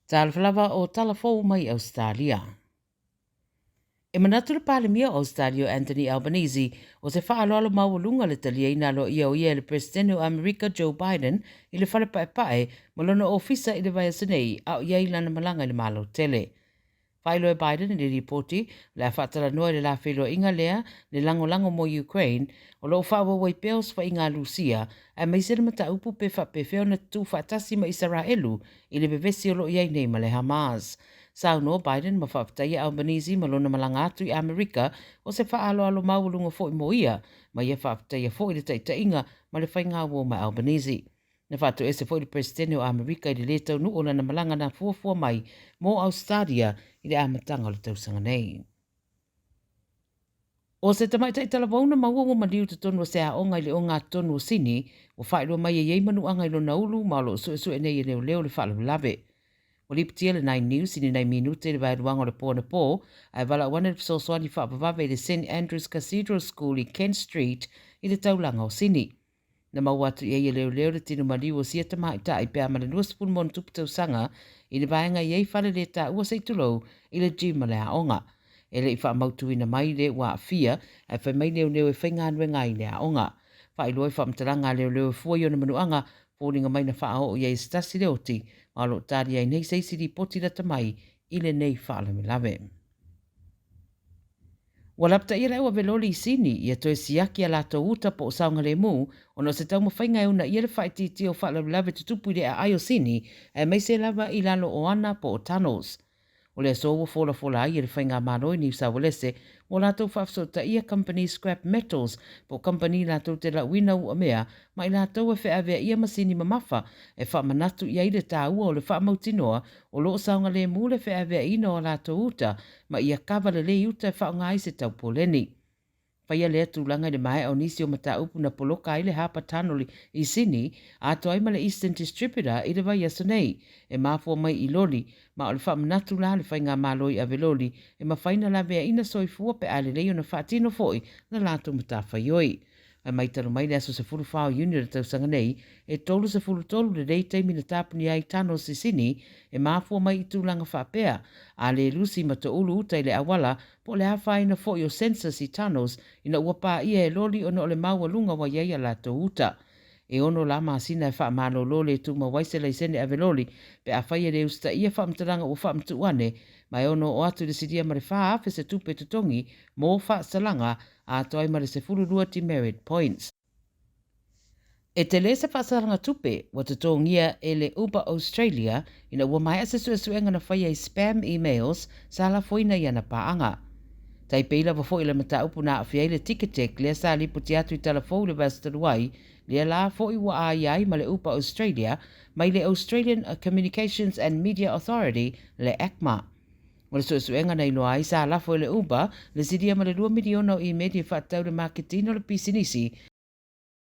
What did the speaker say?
Talofa lava o tala fou mai Ausetalia. E manatu le Palemia o Ausetalia o Anthony Albanese o se faaaloalo maualuga le taliaina aloaia o ia e le Peresetene o Amerika Joe Biden i le fale paepae ma lona ofisa i le vaiaso nei a o i ai lana malaga i le Malo tele. Faailoa e Biden i le lipoti, o le a faatalanoa i le la feiloaiga lea le lagolago mo Ukraine, o lo o faaauau ai pea osofaiga a Lusia, aemaise le mataupu pe faapefea ona tutu faatasi ma Isaraelu i le vevesi o lo o i ai nei ma le Hamas. Saunoa Biden ma faafetaia Albanese ma lona malaga atu i Amerika o se faaaloalo maualuga foi mo ia, ma ia faafetaia foi le taitaiga ma le faigauo ma Albanese. Na faatoese foi le Peresetene o Amerika i le lē taunuu o lana malaga na fuafua mai mo Ausetalia i le amataga o le tausaga nei. O se tamaitai talavou na maua ua maliu i totonu o se aoga i le ogatotonu o Sini, ua faailoa mai e i ai manuaga i lona ulu ma o lo o suesue nei e leoleo le faalavelave. Ua lipotia le Nine News i ni nai minute i le vaeluaga o le po anapo, ae valaau ane le fesoasoani faavavave i le St Andrew's Cathedral School i Kent Street i le taulaga o Sini. Na maua atu i ai e leoleo le tino maliu o sia tamaitai pe a ma le 20 ma ono tupu tausaga i le vaega i ai fale le taua se i tulou i le gym a le aoga. E le i faamautuina mai le ua aafia ae fai mai leoleo e faigaluega ai i le aoga. Faailoa i faamatalaga a leoleo e fua i ona manuaga, foliga mai na faaoo i ai e se tasi le oti ma o lo o tali ai nei se isi lipoti lata mai i lenei faalavelave. Ua lapataia le au ave loli i Sini ia toe siaki a latou uta po o saogalemu ona o se taumafaiga e uunaia le faaitiitia o faalavelave tutupu i le aai o Sini aemaise lava i lalo o ana po o tunnels. O le aso ua folafola ai e le Faigamalo i Niu Saualese ua latou faafesootaia kamupani Scrap Metals po o kamupani latou te lauina uamea ma i latou e feaveaia masini mamafa e faamanatu i ai le taua o le faamautinoa o lo o saogalemu le feaveaiina o a latou uta ma ia kava lelei uta e faaaoga ai se taupoleni. Faia lea tulaga i le maea o nisi o mataupu na poloka ai le Harbour Tunnel i Sini atoa ai ma le Eastern Distributor i le vaiaso nei, e mafua mai i loli, ma o le faamanatu la a le Faigamalo i aveloli e mafai ona laveaiina soifua pe a lelei ona faatino foi la latou matafaioi. Ae mai talu mai le aso 14 o Iuni o le tausaga nei, e 33 lelei taimi na tapunia ai Tunnels i Sini e mafua mai i tulaga faapea, a le lusi ma toulu uta i le auala po o le afaina foi o sensors i tunnels ina ua paia e loli ona o le maualuga ua i ai a latou uta. E ono la masina e faamalolo le tumau ai se laisene aveloli pe afai e le usitaia faamatalaga ua faamatuu ane, ma e ono oo atu i le silia ma le 4,000 se tupe totogi mo faasalaga atoa ai ma le 12 demerit points. E tele se faasalaga tupe ua totogia e le Uber Australia ina ua maea se suesuega na faia i spam emails sa lafoina i ana paaga. Tai pei lava foi le mataupu na aafia ai le Ticketek lea sa lipoti atu i tala fou i le vaiaso talu ai, lea la foi ua aia ai ma le Uber Australia mai le Australian Communications and Media Authority le ACMA. O le suesuega na iloa ai sa lafo e le Uber le silia ma le 2 miliona o imeli e faatatau i le maketiina o le pisinisi.